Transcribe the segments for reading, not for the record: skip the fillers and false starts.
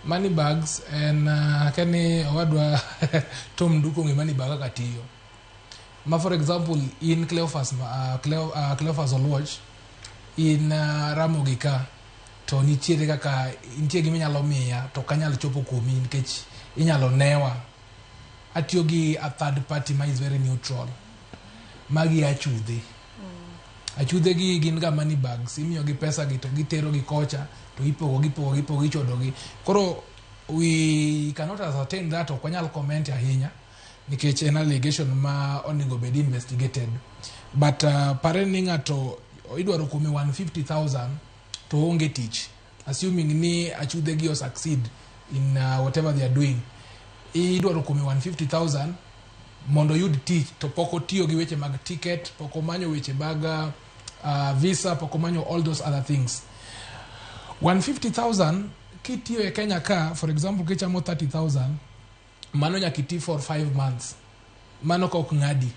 Money bags en akia ni owadwa Tom Nduku ong'e money bag kaka tiyo. Ma for example in Cleophas, Cleophas Oluoch in Ramogi ka to nitiere kaka nitie gima inyalo miya to ok anyal chopo kuomi nikech inyalo newa. Atiyo gi a third party ma is very neutral. Magi achudhe. Achudhe gi gin ga money bags. Imiyo gi pesa gi to gitero gi kocha to ipogo gi ipogo gi ipogo ichodo gi. Koro we cannot ascertain that, ok wanyal comment ahinya nikech en allegation ma onego bed investigated. But pare ni ng'ato idwaro kuome 150,000 to onge tich. Assuming ni achudhe gi o succeed in whatever they are doing. Idwaro kuome 150,000 mondo oyud tich to pok otiyo gi weche mag ticket, pok omanyo weche mag visa, pok omanyo all those other things. 150,000 kitiyo e Kenya ka, for example, kichamo 30,000, mano nyaka iti for 5 months. Mano ka ok ng'adi.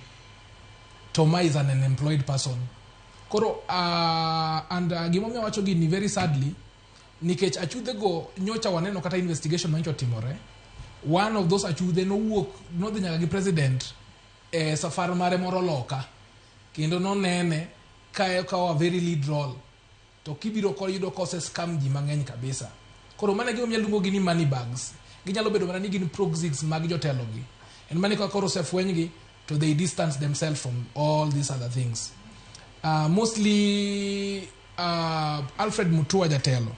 To ma is an unemployed person. Koro and gimomiyo awacho gini very sadly nikech achudhe go nyocha waneno kata investigation manyocha otimore. One of those achudhe nowuok nodhi nyaka gi president e safar mare moro loka kendo nonene ka okawo a very lead role to kibiro koyudo kose scam ji mang'eny kabisa. Koro mano e gimomiyo aluongo gi ni money bags. Ginyalo bedo mana ni gin proxies mag jotelo gi. En mana ni ka koro osefweny gi to they distance themselves from all these other things. Mostly Alfred Mutua jatelo.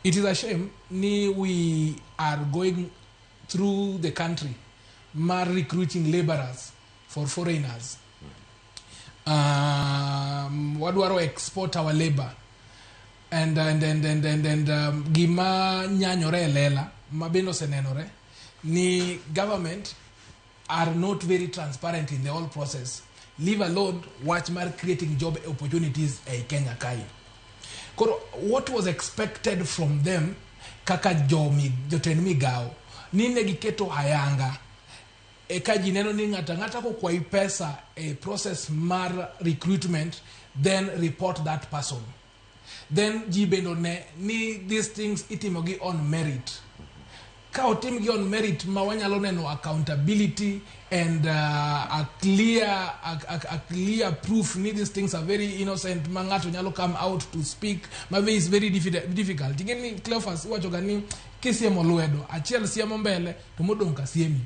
It is a shame ni we are going through the country mar recruiting laborers for foreigners. Wadwaro export our labor and gima nyanyore e lela ma bende osenenore ni government are not very transparent in the whole process, leave alone wach mar creating job opportunities ei Kenya kae. Koro what was expected from them kaka jomi jotend migao ni ne giketo ayanga e ka ji neno ni ng'ato ang'ata kokwayi pesa e process mar recruitment, then report that person. Then ji bende one ni these things itimo gi on merit. Ka otim gi on merit ma wanyalo neno accountability and a clear proof ni these things are very innocent ma ng'ato nyalo come out to speak ma is very difficult. Ing'e ni Cleophas iwacho ga ni kisiemo lwedo achiel siemo mbele to modong' ka siemi.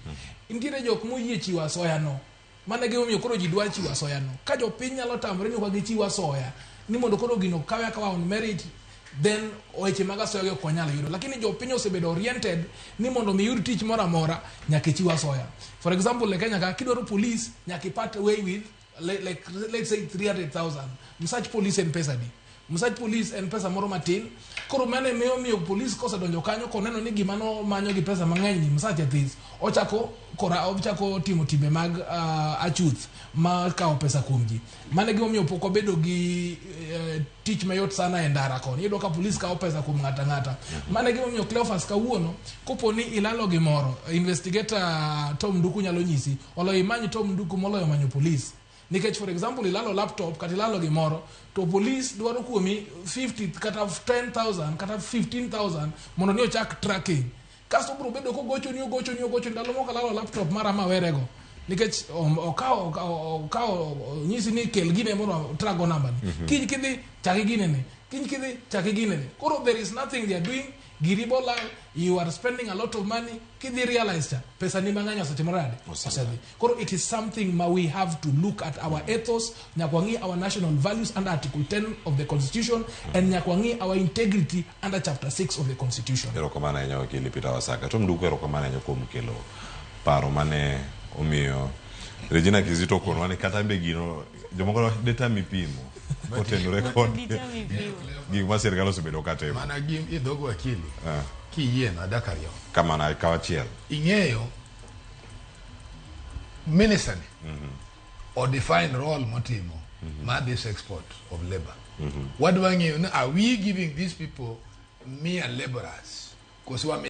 Nitiere jok moyie chiwo asoya no. Mano e gimomiyo koro ji dwa chiwo asoya no. Ka jopiny nyalo tamore ni ok gichiw asoya ni mondo koro gino kawe akawa on merit, then weche mag asoya gi ok wanyal yudo. Lakini jopiny osebedo oriented ni mondo mi iyud tich moro amora nyaka ichiw asoya. For example, e Kenya ka kidwaro police nyaka i part way with like let's say 300,000. Msach police en pesa di? Msach police en pesa moro matin. Koro mano emiyo police kosedonjo kanyo koneno ni gima nomanyo gi pesa mang'eny ni msache this, ochako kora ochako timo timbe mag achuth mar kawo pesa kuom ji. Mano e gimomiyo pok wabedo gi tich mayot sana e ndara koni. Iyudo ka police kawo pesa kuom ng'ato ang'ata. Mano e gimomiyo Cleophas kawuono kopo ni ilalo gimoro, investigator Tom Nduku nyalo nyisi, oloyo imany Tom Nduku moloyo manyo police. Nikech for example ilalo laptop kata ilalo gimoro to police dwaro kuomi 50 kata 10,000 kata 15,000 mondo ni ochak tracking. Kasto obiro bedo kogochoni ogochoni ogochoni ndalo moko alalo laptop mara mawerego. Nikech okawo onyisi ni kel gine mondo track go namba ni. Kiny kidhi chak iginene. Kiny kidhi chak iginene. Koro there is nothing they are doing. Giri bolal, you are spending a lot of money. Kidhi realize cha pesa ni mang'eny osetimore nade? Osedhi. Koro it is something ma we have to look at our ethos, nyaka wang'i our national values under Article 10 of the Constitution and nyaka wang'i our integrity under Chapter 6 of the Constitution. Erokamano ahinya, wakili Peter Wasaka. Tom Nduku, erokamano ahinya kuom kelo paro mane omiyo Regina Kizito okonwa ni kata be gino jomoko detami pimo kotenore kod gik ma sirikal osebedo ka timo. Mana gi e dhog wakili kiyiena dakika ariyo. Kamano, kaw achiel. Ing'eyo minister ni o define role motimo mar this export of labor. Wadwa ng'eyo ni are we giving these people mere laborers koso wami